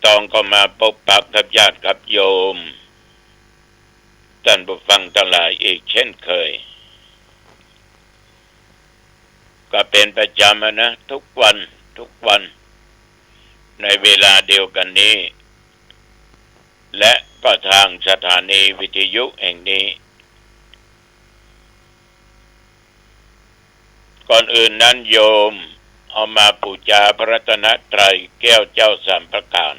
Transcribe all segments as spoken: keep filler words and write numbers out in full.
ตองก็มาปบปะกับญาติกับโยม ต้านผู้ฟังตังหลายอีกเช่นเคย ก็เป๋นประจ๋ำอะนะ ทุกวัน ทุกวัน ในเวลาเดียวกั๋นนี้ และก็ตางสถานีวิทยุแห่งนี้ ก่อนอื่นนั้นโยมเอามาปู๋จาพระรัตนตรัยแก้วเจ้าสามประก๋าน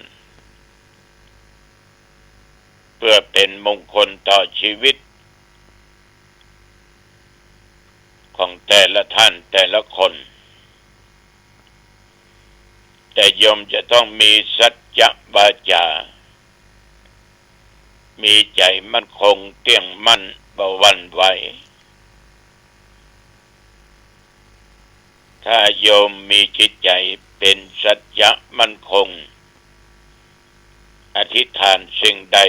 เปื้อเป๋นมงคลต่อจีวิตของแต่ละต้านแต่ละคน แต่โยมจะต้องมีสัจจะวาจา มีใจ๋มั่นคงเตี้ยงมั่นบ่หวั่นไหว ถ้าโยมมีจิตใจ๋เป๋นสัจจะมั่นคง อธิษฐานสิ่งใด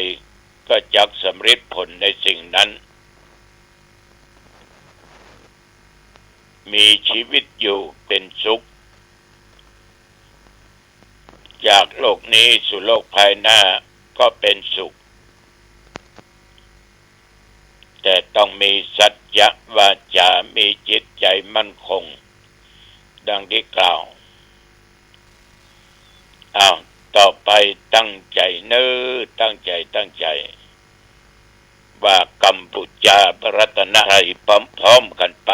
ก็จักสำเร็จผลในสิ่งนั้น มีจีวิตอยู่เป๋นสุข จากโลกนี้สู่โลกภายหน้าก็เป๋นสุข แต่ต้องมีสัจจะวาจา มีจิตใจ๋มั่นคง ดังตี้กล่าว อ้าว ต่อไปตั้งใจ๋เน่อ ตั้งใจ๋ ตั้งใจ๋ ว่ากำปู๋จาพระรัตนตรัยพร้อมๆ กั๋นไป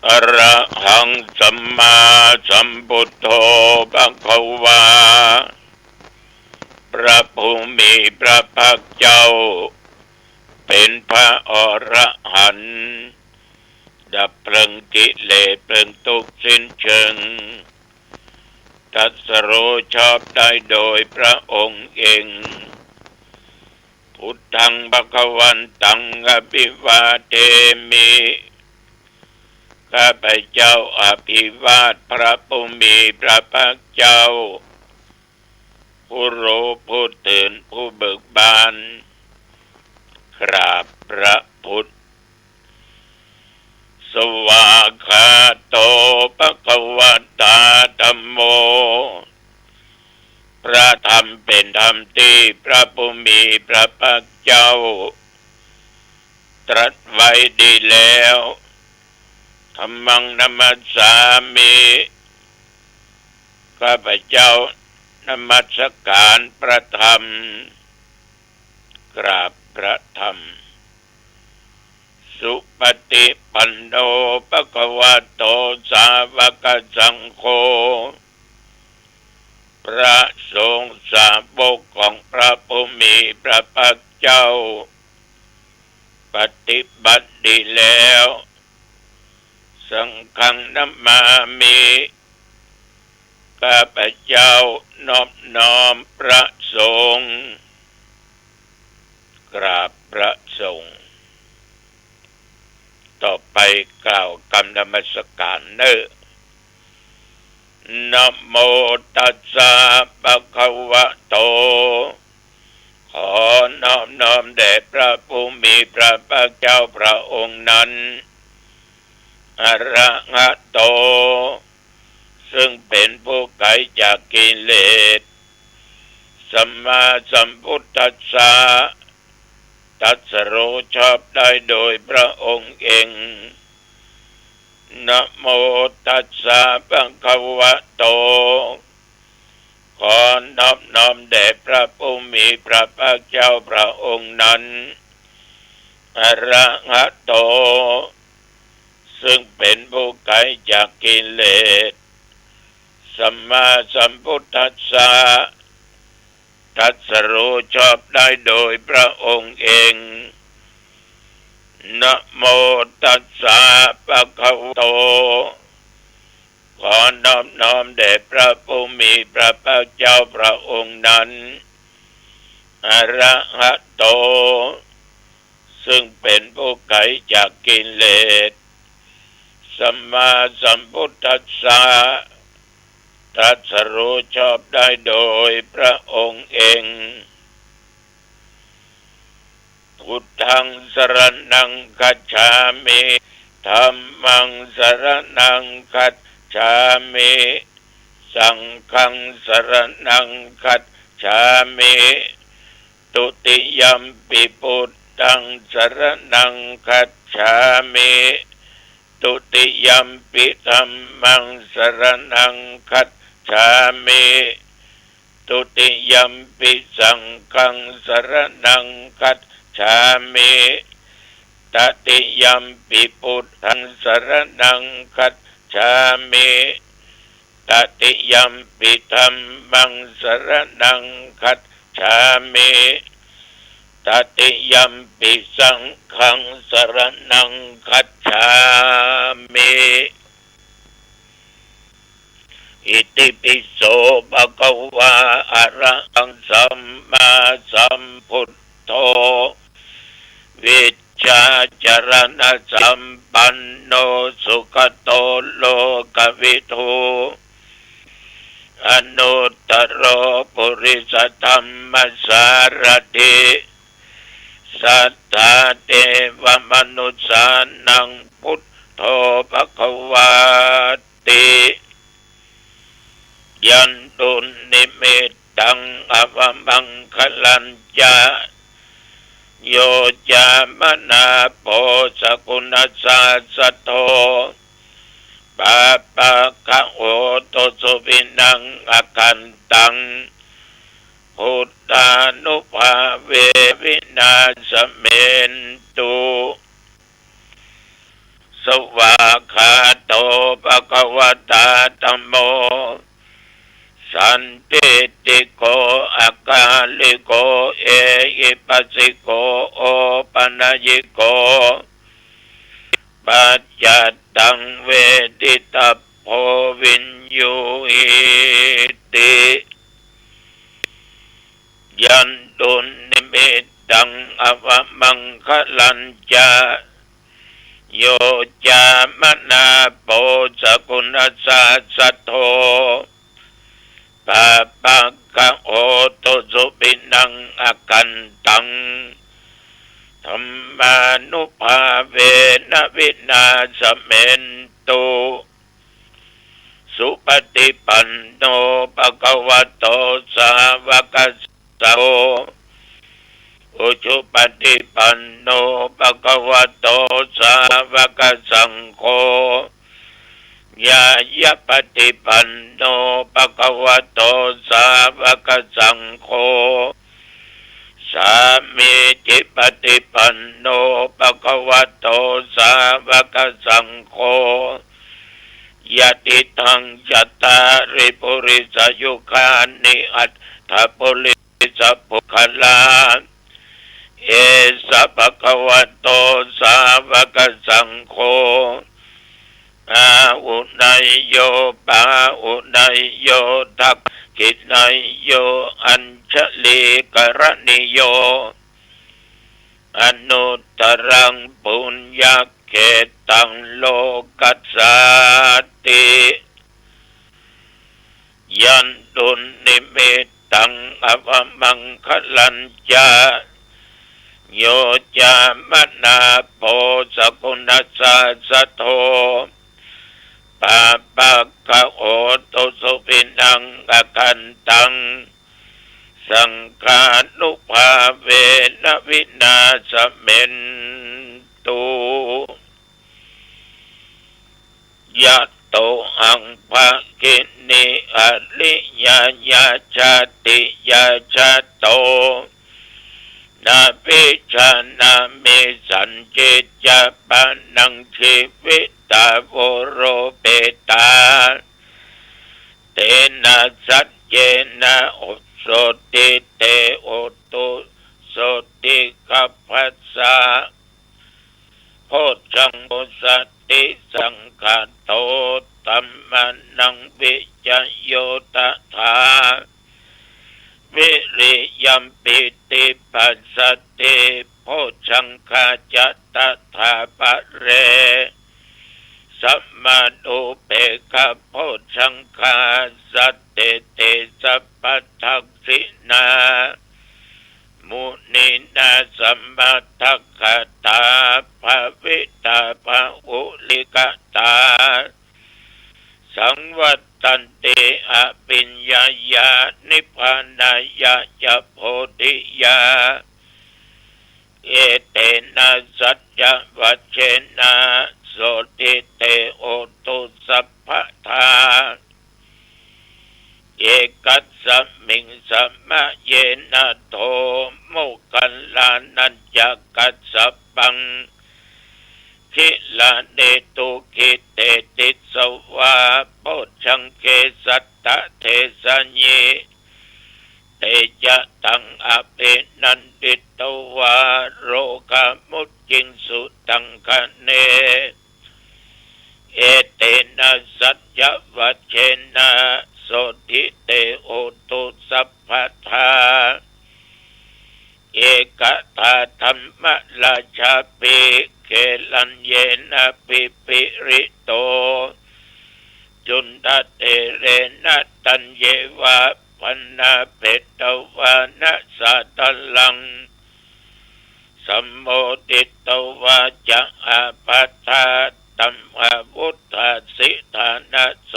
อะระหังสัมมาสัมพุทโธภะคะวา พระผู้มีพระภาคเจ้า เป๋นพระอรหันต์ ดับเพลิงกิเลสเพลิงตุ๊กข์สิ้นเชิง ตรัสรู้ชอบได้โดยพระองค์เอง พุทธังภะคะวันตัง อะภิวาเทมิ ข้าพเจ้าอภิวาทพระผู้มีพระภาคเจ้า ผู้รู้ผู้ตื่นผู้เบิกบาน กราบพระพุทธ สวากขาโตภะคะวะตาธัมโม พระธรรมเป๋นธรรมตี้พระผู้มีพระภาคเจ้า ตรัสไว้ดีแล้ว ธัมมังนะมัสสามิ ข้าพเจ้านมัสก๋านพระธรรม กราบพระธรรม สุปฏิปันโนภะคะวะโต สาวกสังโฆ พระสงฆ์สาวกของพระผู้มีพระภาคเจ้า ปฏิบัติดีแล้ว สังฆังนะมามิ ข้าพเจ้านอบน้อมพระสงฆ์ กราบพระสงฆ์ ต่อไปกล่าวกำนมัสก๋านเน่อ นะโมตัสสะภะคะวะโต ขอนอบน้อมแด่พระผู้มีพระภาคเจ้าพระองค์นั้น อะระหะโต ซึ่งเป๋นผู้ไกลจากกิเลส สัมมาสัมพุทธัสสะ ตรัสรู้ชอบได้โดยพระองค์เอง นะโมตัสสะภะคะวะโต ขอนอบน้อมแด่พระผู้มีพระภาคเจ้าพระองค์นั้น อะระหะโต ซึ่งเป๋นผู้ไกลจากกิเลส สัมมาสัมพุทธัสสะ ตรัสรู้ชอบได้โดยพระองค์เอง นะโมตัสสะภะคะวะโต ขอนอบน้อมแด่พระผู้มีพระภาคเจ้าพระองค์นั้น อะระหะโต ซึ่งเป๋นผู้ไกลจากกิเลส สัมมาสัมพุทธัสสะ ตรัสรู้ชอบได้โดยพระองค์เอง พุทธังสรณังคัจฉามิ ธัมมังสรณังคัจ จฉามิ สังฆังสรณังคัจฉามิ ทุติยมปิ พุทธังสรณังคัจฉามิ ทุติยมปิ ธัมมังสรณังคัจฉามิ ทุติยมปิ สังฆังสรณังคัจฉามิ ตติยมปิ พุทธังสรณังคัจฉามิ ตติยมปิ ธัมมังสรณังคัจฉามิ ตติยมปิ สังฆังสรณังคัจฉามิ อิติปิโสภะคะวา อะระหังสัมมาสัมพุทโธ วิชชาจรณสัมปันโน สุขโตโลกวิทู อนุตตโรปุริสธัมมสารถิ สัตถาเทวมนุสสานัง พุทโธภะคะวาติ ยันตุนนิมิตตัง อวมังคะลัญจะ โย จามะนาโป สกุณัสสาสะโท ปาปะกะโหตุ สุวินัง อคันตัง พุทธานุภาเวนะ วินาสะเมนตุ สวากขาโตภะคะวะตา ธัมโม สันทิฏฐิโก อะกาลิโก เอหิปัสสิโก โอปะนะยิโก ปัจจัตตัง เวทิตัพโพ วิญญูหิติ ยันตุนนิมิตตัง อวมังคะลัญจะ โย จามะนาโป สกุณัสสาสะโท ปาปะกะโหตุ สุวินัง อคันตัง ธัมมานุภาเวนะ วินาสะเมนตุ สุปฏิปันโน ภะคะวะโต สาวะกะสังโฆ อุจุปฏิปันโน ภะคะวะโต สาวะกะสังโฆ ญาณปฏิปันโน ภะคะวะโต สาวะกะสังโฆ สามีจิปฏิปันโน ภะคะวะโต สาวะกะสังโฆ ยะติตัง จัตตาริ ปุริสายุคานิ อัตถะปุริสะปุคคลา เอสะ ภะคะวะโต สาวะกะสังโฆ อาหุเนยโย ปาหุเนยโย ทักขิเนยโย อัญชลีกะรณีโย อนุตตรัง ปุญญะเขตัง โลกัสสาติ ยันตุนนิมิตตัง อวมังคะลัญจะ โย จามะนาโป สกุณัสสาสะโท ปาปะกะโหตุ สุวินัง อคันตัง สังฆานุภาเวนะ วินาสะเมนตุ ยะโตหัง ภะคินี อะริยะยะ ชาติยะจะโต นะวิชานะมิ สัญญิจจะ ปะนัง ชีวิตา โวโรเปตา เตนะ สัจเจนะ โอโสติ เต โอตุ โสติ คัพพะสะ โพชฌังโค สติสังคาโต ธัมมานัง วิจโย ตถา วิริยัม ปีติปัสสะติ โพชฌังคาจะ ตถาปะเร สมานุเปกขะ โพชฌังคา สัตเต เต สัพพะทักขิณา มุนีนา สมาทักขาตา ภาวิตา ภาหุลิกตา ส สันติ อภิญญายา นิพพานายา จะโพธิยา เอเตนะ สัจจวัจเจนะ โสตถิ เต โหตุ สัพพะทา เอกัสสะมิง สะมะเยนะ โท โมคคัลลานะ จะ กัสสะปัง คิลานิ ทุกขิ เตติสสะวา โพชชังเข สัตตะเทสะยิ เตจะตัง อภินันทิตวา โรกามุจจิงสุ ตังคะเน เอเตนะ สัจจวัจเจนะ โสตถิ เต โหตุ สัพพะทา เอกทาธัมมราชาภิ เกลัญเยนะ ภิปริโต จุณฑเถเรนะ ตัญเยวะ ปะนาเปตวานะ สาทะลัง สัมโมทิตวาจะ อาปาทา ธัมมาวุฏฐาสิ ฐานะโส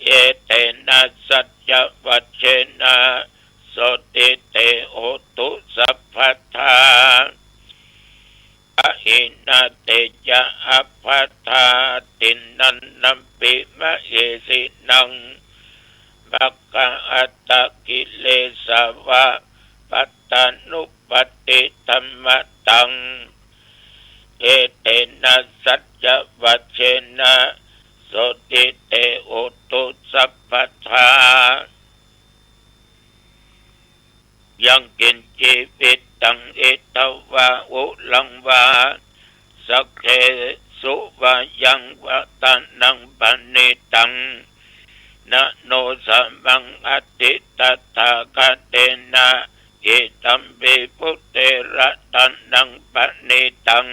เอเตนะ สัจจวัจเจนะ โสตถิ เต โหตุ สัพพะทา ปะหินะ เตจะ อาปาทา ติณณัมปิ มะเหสินัง มัคคะอัตตะกิเลสาวะ ปัตตานุปัตติธัมมะตัง เอเตนะ สัจจวัจเจนะ โสตถิ เต โหตุ สัพพะทา ยังกิญจีวิตัง อิทังวา หุรังวา สักเขสุ วายัง วะตะนัง ปะณิตัง นะโนสะมัง อัตถิ ตถาคเตนะ อิดัมปิ พุทเท ระตะนัง ปะณิตัง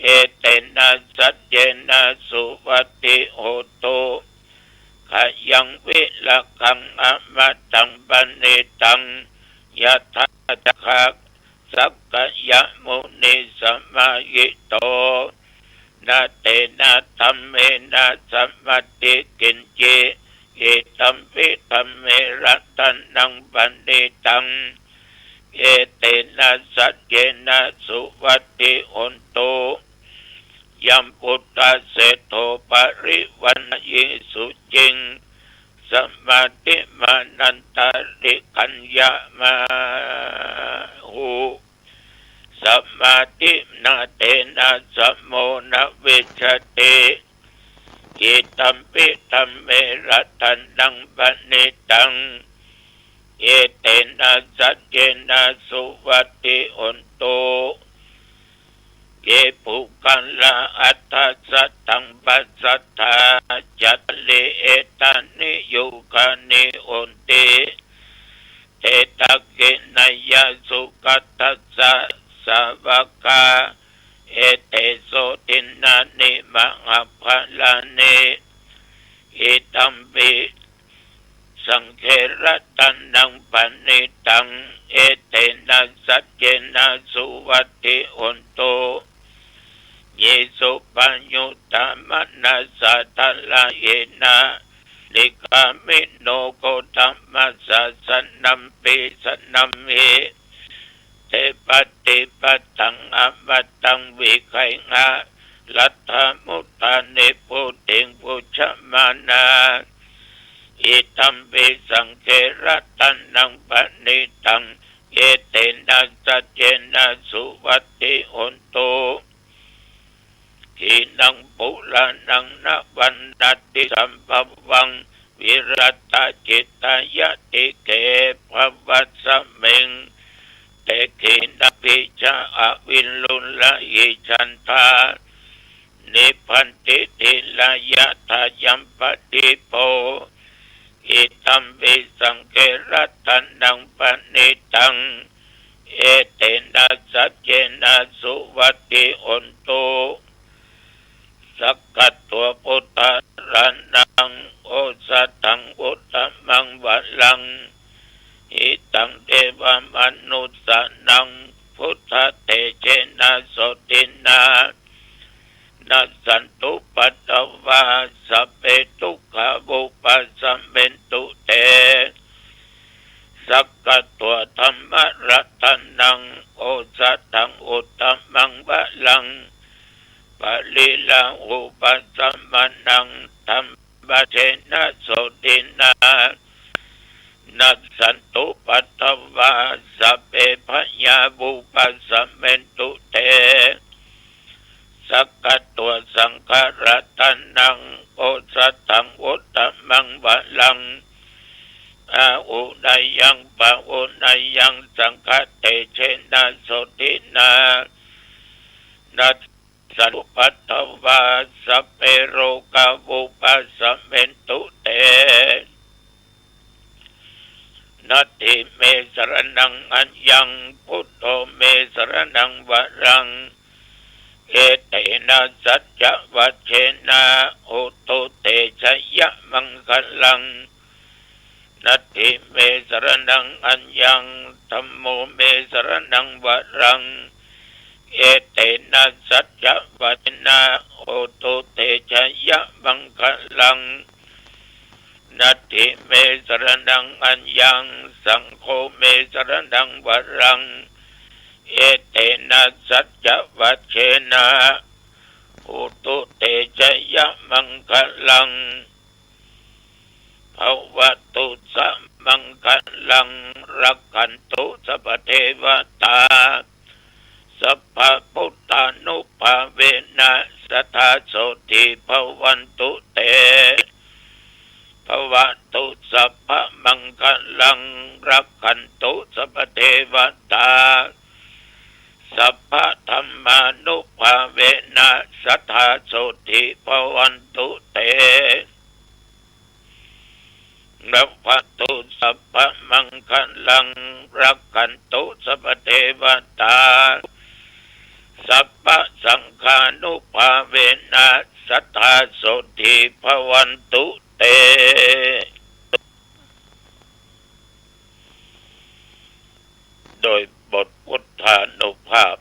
เอเตนะ สัจเจนะ สุวัตถิ โหตุ ขยังวิรักขัง อมตัง ปะณิตัง ยะถา จักขัง สักกะยะมุนิ สมาหิโต นะเตนะ ธัมเมนะ สมัตถิ กิญจิ อิดัมปิ ธัมเม ระตะนัง ปะณิตัง เอเตนะ สัจเจนะ สุวัตถิ โหตุ ยัง พุทธะเสโท ปะริวัณณะยิ สุจิง สมาธิมานันตะริ ขัญญะมาหุ สมาธิ นะเตนะ สะโม นะวิชชติ อิดัมปิ ธัมเม ระตะนัง ปะณิตัง เอเตนะ สัจเจนะ สุวัตถิ โหตุ เย ปุคคะลา อัฏฐะสัตถัง ปัสสัทธา จัตตาริ เอตานิ ยุคานิ โหนติ เต ทักขิณายะ สุคะฏัสสะ สาวะกา เอเต โสทินนานิ มหาภะลานิ อิดัมปิ สังเฆ ระตะนัง ปะณิตัง เอเตนะ สัจเจนะ สุวัตถิ โหนตุ เย สุปะยุตตะ มะนะสา ทะละเหนะ นิกขามิโน โคตมะ สาสะนัมปิ สะนัมหิ เต ปะติปัตถัง อมตัง วิกขังหะ ลัฏฐะมุตตา นิพพุติง ปุจฉะมานา อิดัมปิ สังเฆ ระตะนัง ปะณิตัง เอเตนะ สัจเจนะ สุวัตถิ โหนตุ ขีณัง ปุราณัง นวันตัตถิ สัมภวัง วิรัตะจิตตา ยะติเข ภวัสสะมิง เต ขีณะบีจะะ อวิรุฬะหิ ฉันทา นิบบันติ ฏีรายะ ถายัมปะดีโป อิดัมปิ สังเฆ ระตะนัง ปะณิตัง เอเตนะ สัจเจนะ สุวัตถิ โหนตุ สักขะโต พุทธาราณัง โอสะถัง อุตตะมัง วะรัง หิตัง เตวะมะนุสสานัง พุทธะเตเจนะ โสตินะ นะสันตุ ปัตตะวา สัพเพ ทุก วา วุปัสสมินตุ เต สักขะตวา ธัมมะรัตนัง โอสถัง อุตตมัง วรัง ปะริลาหุปัสสมะนัง ธัมมะเทนะ โสตินะ นัสสันตุ ปัตถวา สัพเพ พยา วุปัสสมินตุ เต สักขะตวา สังฆะรัตนัง โอสถัง อุตตมัง วรัง อาหุเนยัง ปะหุเนยัง สังฆะเตเชนะ โสตินะ นัสสันตุ ปัตถวา สัพเพ โรกา วุปัสสมินตุ เต นัตถิเม สรณัง อัญญัง พุทโธ เม สรณัง วรัง เอเตนะ สัจจวัจเจนะ โหตุ เต ชยะมังคะลัง นัตถิเม สรณัง อัญญัง ธัมโม เม สรณัง วรัง เอเตนะ สัจจวัจเจนะ โหตุ เต ชยะมังคะลัง นัตถิเม สรณัง อัญญัง สังโฆ เม สรณัง วรัง เอเตนะ สัจจวัจเจนะ โหตุ เต ชยะมังคะลัง ภะวะตุ สะ มังคะลัง รักขันตุ สัพพะเทวะตา สัพพะพุทธานุภาเวนะ สะทา โสตถี ภะวันตุ เต ภะวะตุ สัพพะมังคะลัง รักขันตุ สัพพะเทวะตา สัพพะธัมมานุภาเวนะ สะทา โสตถี ภะวันตุ เต ภะวะตุ สัพพะมังคะลัง รักขันตุ สัพพะเทวะตา สัพพะสังฆานุภาเวนะ สะทา โสตถี ภะวันตุ เต โดยบทพุทธานุภาพ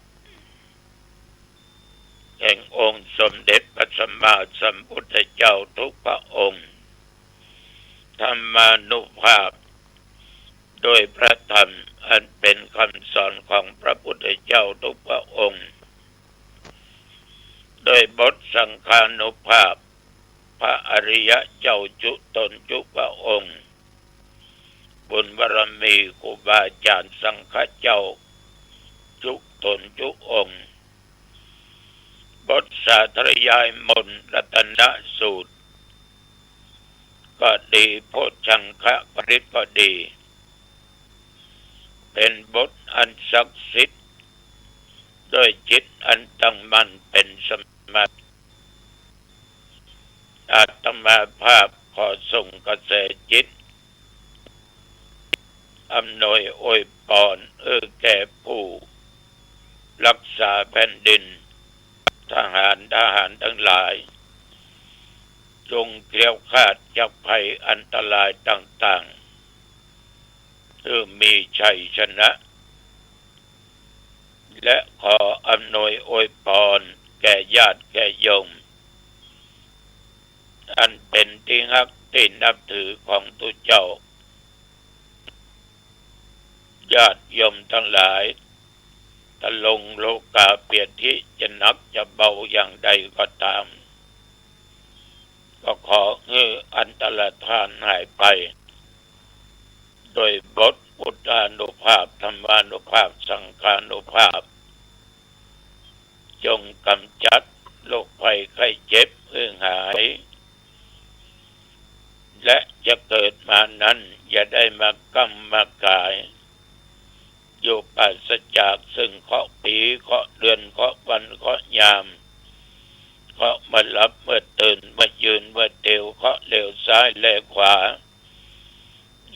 แห่งองค์สมเด็จพระสัมมาสัมพุทธเจ้าทุกพระองค์ ธัมมานุภาพ โดยพระธรรมอันเป็นคำสอนของพระพุทธเจ้าทุกพระองค์ โดยบทสังฆานุภาพ พระอริยะเจ้าจุ๊ตนจุ๊พระองค์ บุญบารมีครูบาอาจ๋ารย์สังฆะเจ้าจุ๊ตนจุ๊องค์ บทสาธยายมนต์รัตนสูตรก็ดี โพชฌังคปริตรก็ดี เป็นบทอันศักดิ์สิทธิ์ ด้วยจิตอันตั้งมั่นเป็นสมาธิ อาตมาภาพขอส่งกระแสจิต อำนวยอวยพร เอื้อแก่ผู้รักษาแผ่นดิน ทหาร ทหารทั้งหลาย จงแคล้วคลาดจากภัยอันตรายต่างๆ เพื่อมีชัยชนะ และขออำนวยอวยพรแก่ญาติแก่โยม อันเป็นที่ฮักที่นับถือของตุ๊เจ้า ญาติโยมทั้งหลาย ตะลงโลกาเปียธิ จะหนักจะเบาอย่างใดก็ตาม ก็ขอหื้ออันตรธานหายไป โดยบทพุทธานุภาพ ธัมมานุภาพ สังฆานุภาพ จงกำจัดโรคภัยไข้เจ็บหื้อหาย และจะเกิดมานั้นอย่าได้มาก้ำมาก๋าย อยู่ปราศจากซึ่งเคราะห์ปี เคราะห์เดือน เคราะห์วัน เคราะห์ยาม เคราะห์เมื่อหลับเมื่อตื่น เมื่อยืนเมื่อเตียว เคราะห์เลวซ้ายแลขวา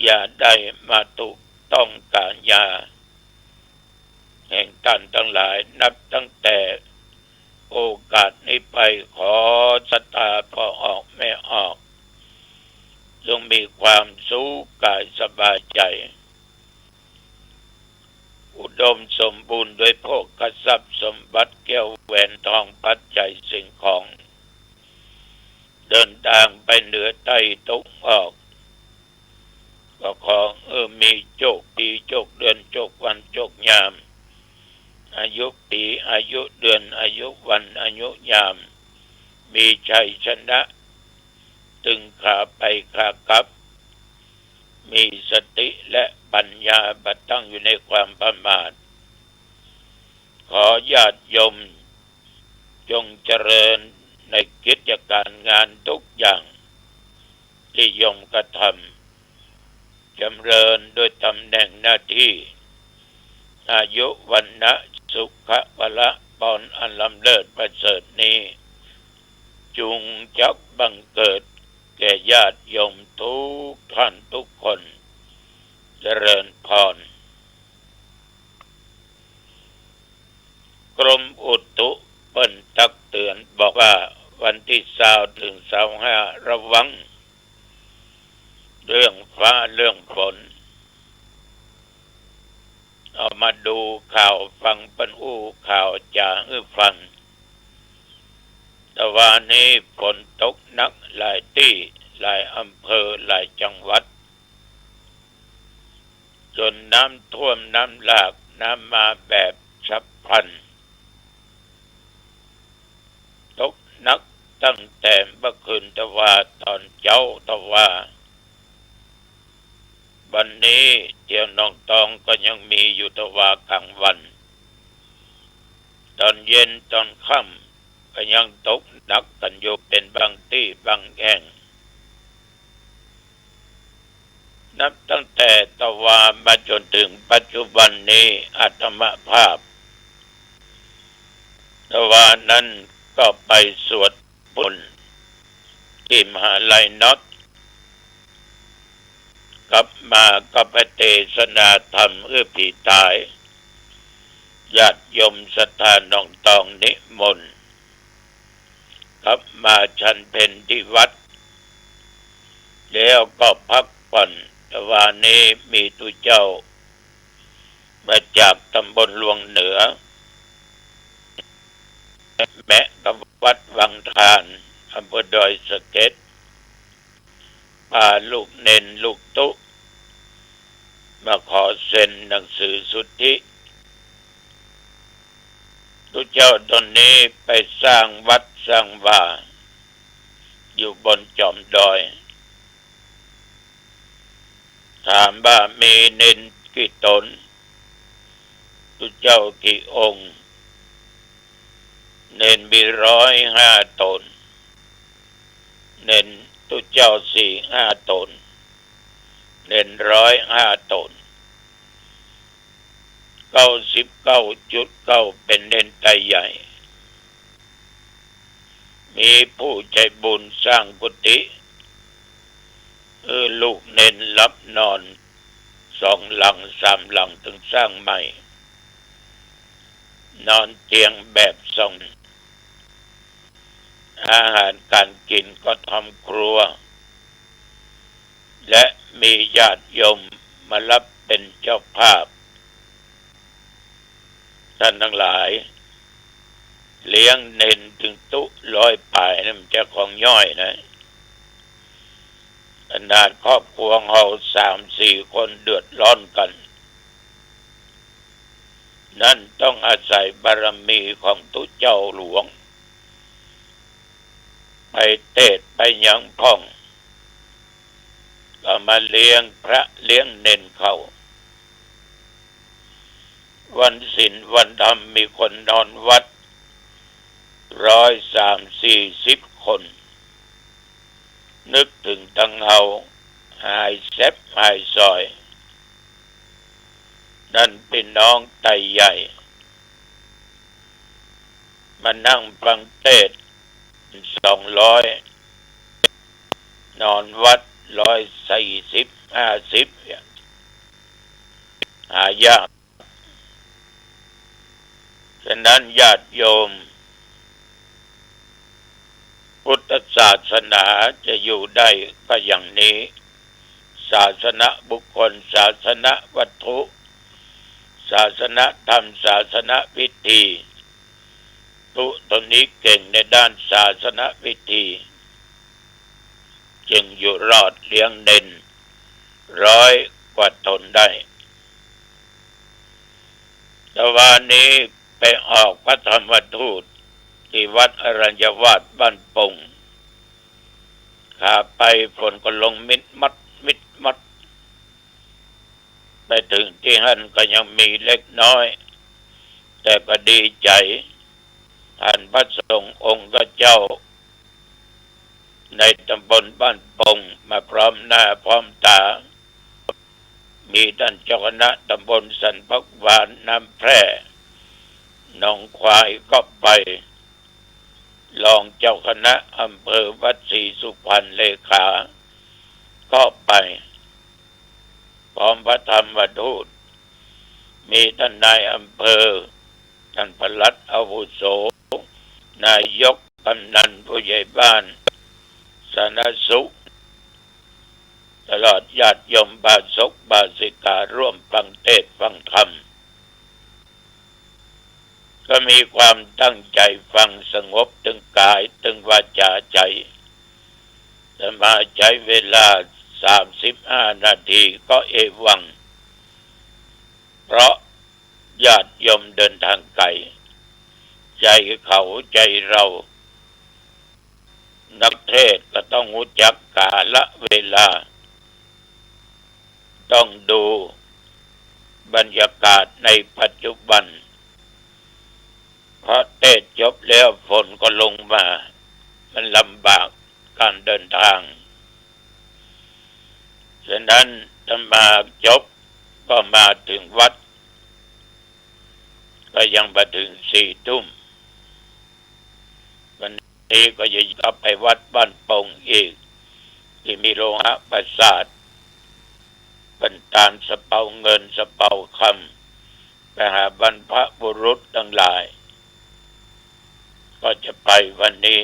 อย่าได้มาถูกต้องก๋ายาแห่งต้านทั้งหลาย นับตั้งแต่โอกาสนี้ไป ขอศรัทธาพ่อออกแม่ออก จงมีความสุขกายสบายใจ๋ อุดมสมบูรณ์ด้วยโภคทรัพย์สมบัติ แก้วแหวนทองปัจจัยสิ่งของ เดินตางไปเหนือใต้ตะวันออก ก็ขอหื้อมีโจคปี๋ โจคเดือน โจควัน โจคยาม อายุปี๋ อายุเดือน อายุวัน อายุยาม มีชัยชนะ ตึงขาไปขากลับ มีสติและปัญญา บ่ตั้งอยู่ในความประมาท ขอญาติโยมจงเจริญในกิจการงานทุกอย่าง ตี้โยมกระทำ จำเริญด้วยตำแหน่งหน้าตี้ อายุ วรรณะ สุขะ พละ พร อันล้ำเลิศประเสริฐนี้ จุงจักบังเกิดแก่ญาติโยมทุกท่านทุกคน เจริญพร กรมอุตุเปิ้นตักเตื๋อนบอกว่า วันตี้ซาวถึงซาวห้า ระวังเรื่องฟ้าเรื่องฝน เอามาดูข่าวฟัง เปิ้นอู้ข่าวจ๋าหื้อฟัง ตะวานี้ฝนตกหนักหลายตี้ หลายอำเภอ หลายจังหวัด จ๋นน้ำท่วม น้ำหลาก น้ำมาแบบฉับพลัน ตกหนักตั้งแต่เมื่อคืนตะวาต๋อนเจ๊าตะวา วันนี้แถวหนองตองก็ยังมีอยู่ตะวากลางวัน ต๋อนเย็นต๋อนค่ำก็ยังตกหนักกั๋นอยู่เป๋นบางตี้บางแห่ง นับตั้งแต่ตะวามาจ๋นถึงปัจจุบันนี้ อาตมาภาพตะวานั้นก็ไปสวดมนต์ตี้มหาลัยน็อต กลับมาก็ไปเตสนาธรรมหื้อผีต๋าย ญาติโยมศรัทธาหนองตองนิมนต์ กลับมาฉันเพลตี้วัด แล้วก็พักผ่อน ตะวานี้มีตุ๊เจ้ามาจากตำบลลวงเหนือ แมะกับวัดวังทาน อำเภอดอยสะเก็ด ปาลูกเณรลูกตุ๊ มาขอเซ็นหนังสือสุทธิ ตุ๊เจ้าต๋นนี้ไปสร้างวัดสร้างวาอยู่บนจ๋อมดอย ถามว่ามีเณรกี่ต๋น ตุ๊เจ้ากี่องค์ เณรมีร้อยห้าต๋น เณรตุ๊เจ้าสี่ห้าต๋น เณรร้อยห้าต๋น เก้าสิบเก้าจุดเก้า เป๋นเณรไตใหญ่ มีผู้ใจ๋บุญสร้างกุฏิหื้อลูกเณรหลับนอน สองหลังสามหลังตึงสร้างใหม่ นอนเตียงแบบสอง อาหารก๋านกิ๋นก็ทำครัว และมีญาติโยมมาฮับเป๋นเจ้าภาพ ต้านตังหลาย เลี้ยงเณรตึงตุ๊ร้อยป๋ายนะ มันจะของย่อยนะ ขนาดครอบครัวเฮาสามสี่คนเดือดร้อนกั๋น นั้นต้องอาศัยบารมีของตุ๊เจ้าหลวง ไปเตสน์ไปหยังพ่อง ก็มาเลี้ยงพระเลี้ยงเณรเขา วันศีลวันธรรมมีคนนอนวัดร้อยสามสี่สิบคน นึกเถิงตังเฮาหายแซบหายซอย นั้นปี้น้องไตใหญ่ มานั่งฟังเตสน์สองร้อย นอนวัดร้อยสี่สิบห้าสิบเนี่ย หายาก ฉะนั้นญาติโยม พุทธศาสนาจะอยู่ได้ก็อย่างนี้ ศาสนบุคคล ศาสนวัตถุ ศาสนธรรม ศาสนวิธี ตุ๊ต๋นนี้เก่งในด้านศาสนวิธี จึงอยู่รอดเลี้ยงเน่นร้อยกว่าต๋นได้ ตะวานี้ไปออกพระธรรมทูต ตี้วัดอรัญญวาสบ้านปง ขาไปฝนก็ลงมิดมัดมิดมัด ไปเถิงตี้หั้นก็ยังมีเล็กน้อย แต่ก็ดีใจ๋ หันพระสงฆ์องค์เจ้า ในตำบลบ้านปงมาพร้อมหน้าพร้อมต๋า มีต้านเจ้าคณะตำบลสันผักหวาน น้ำแพร่ หนองควายก็ไป รองเจ้าคณะอำเภอวัดศรีสุพรรณ เลขา ก็ไป พร้อมพระธรรมทูต มีต้านนายอำเภอ ต้านปลัดอาวุโส นายก กำนัน ผู้ใหญ่บ้าน สาธารณสุข ตลอดญาติโยมอุบาสกอุบาสิกา ร่วมฟังเทศน์ฟังธรรม ก็มีความตั้งใจ๋ฟัง สงบตึงก๋ายตึงวาจ๋าใจ๋ อาตมาใจ๊เวลาสามสิบห้านาทีก็เอวัง เพราะญาติโยมเดินตางไก๋ ใจ๋เขาใจ๋เฮา นักเทศน์ก็ต้องฮู้จักกาละเวลา ต้องดูบรรยากาศในปัจจุบัน เพราะเทศน์จบแล้วฝนก็ลงมา มันลำบากก๋านเดินตาง ฉะนั้นอาตมาจบก็มาเถิงวัด ก็ยังบ่เถิงสี่ทุ่ม วันนี้ก็จะกลับไปวัดบ้านปงอีก ตี้มีโลหะประสาท เปิ้นตานสะเปาเงินสะเปาคำ ไปหาบรรพบุรุษตังหลาย ก็จะไปวันนี้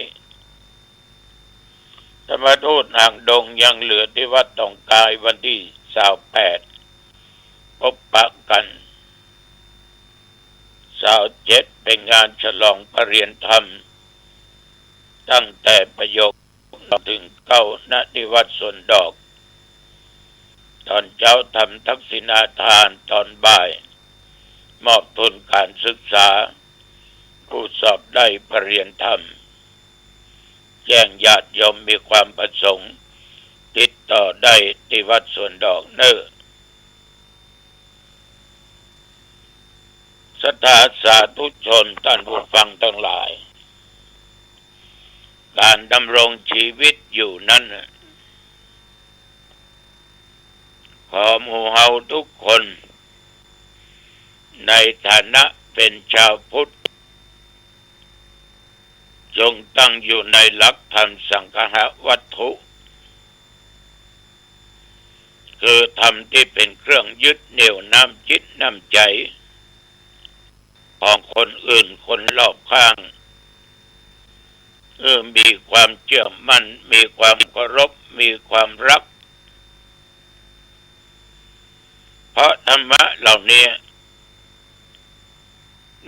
ธรรมทูตหางดงยังเหลือตี้วัดตองกาย วันตี้ซาวแปด ปบปะกั๋น ซาวเจ็ด เป๋นงานฉลองประเรียนธรรม ตั้งแต่ประโยคเถิงเก๊า ณ ตี้วัดสวนดอก ต๋อนเจ๊าทำทักษิณาทาน ต๋อนบ่ายมอบทุนก๋านศึกษา ผู้สอบได้ประเรียนธรรม แจ้งญาติโยมมีความประสงค์ ติดต่อได้ตี้วัดสวนดอกเน่อ ศรัทธาสาธุชนต้านผู้ฟังตังหลาย ก๋านดำรงชีวิตอยู่นั้นน่ะ ขอหมู่เฮาทุกคน ในฐานะเป๋นจาวพุทธ จงตั้งอยู่ในหลักธรรมสังคหวัตถุ คือธรรมตี้เป๋นเครื่องยึดเหนี่ยวน้ำจิตน้ำใจ๋ ของคนอื่นคนรอบข้าง เออ มีความเจื้อมั่น มีความเคารพ มีความฮัก เพราะธรรมะเหล่านี้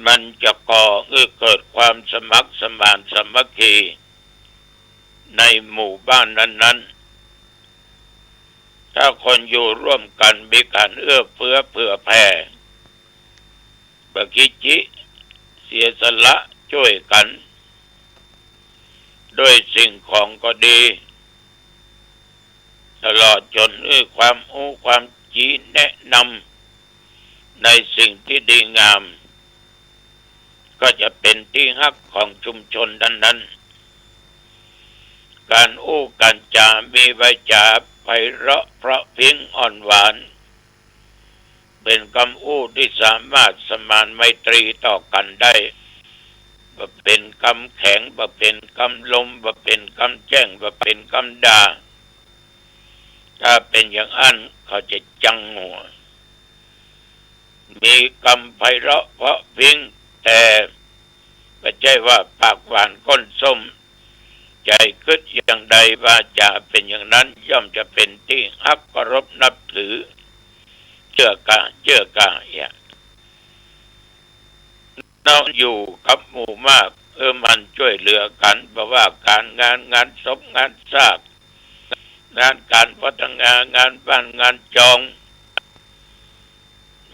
มันจะก่อหื้อเกิดความสมัครสมานสามัคคี ในหมู่บ้านนั้นๆ ถ้าคนอยู่ร่วมกั๋นมีก๋านเอื้อเฟื้อเผื่อแผ่ บ่ขี้จี้เสียสละจ้วยกั๋น ด้วยสิ่งของก็ดี ตลอดจ๋นหื้อความอู้ความจีแนะนำในสิ่งตี้ดีงาม ก็จะเป๋นตี้ฮักของชุมชนนั้นๆ ก๋านอู้ก๋านจ๋ามีวาจ๋าไพเราะเพราะพริ้งอ่อนหวาน เป๋นกำอู้ตี้สามารถสมานไมตรีต่อกั๋นได้ บ่เป๋นกำแข็ง บ่เป๋นกำลม บ่เป๋นกำแจ้ง บ่เป๋นกำด่า ถ้าเป๋นอย่างอั้นเขาจะจังหัว มีกำไพเราะเพราะพริ้ง แต่บ่ใจ้ว่าปากหวานก้นส้ม ใจ๋กึ๊ดอย่างใด วาจ๋าเป๋นอย่างนั้น ย่อมจะเป๋นตี้ฮักเคารพนับถือ เจื้อกา เจื้อกาเอี้ย เนาะ อยู่กับหมู่มาก เออ หมั่นจ้วยเหลือกั๋น บ่ว่าก๋านงาน งานศพ งานซาก งานก๋านพัฒนางานบ้านงานจอง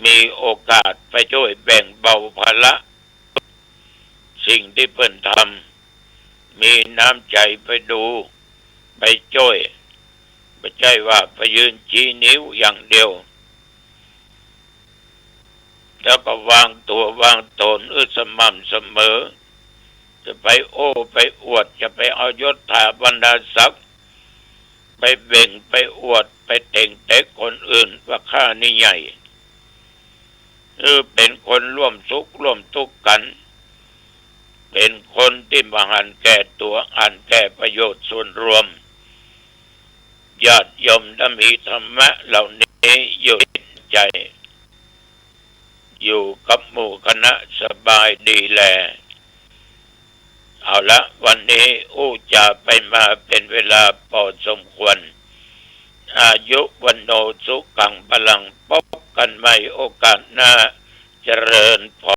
มีโอกาสไปจ้วยแบ่งเบาภาระ สิ่งตี้เปิ้นทำ มีน้ำใจ๋ไปดู ไปจ้วย บ่ใจ้ว่าไปยืนจี๊นิ้วอย่างเดียว แล้วก็วางตั๋ววางต๋นหื้อสม่ำเสมอ จะไปโอ้ไปอวด จะไปเอายศถาบรรดาศักดิ์ ไปเบ่งไปอวด ไปเต่งเต๊กคนอื่นว่าข้านี่ใหญ่ หื้อเป๋นคนร่วมสุขร่วมตุ๊กข์กั๋น เป๋นคนตี้บ่หันแก่ตั๋ว หันแก่ประโยชน์ส่วนรวม ญาติโยมถ้ามีธรรมะเหล่านี้อยู่ในจิตใจ๋ อยู่กับหมู่คณะสบายดีแล เอาละ วันนี้อู้จ๋าไปมาเป๋นเวลาปอสมควร อายุวัณโณสุขังพลัง พบกั๋นใหม่โอกาสหน้า เจริญพ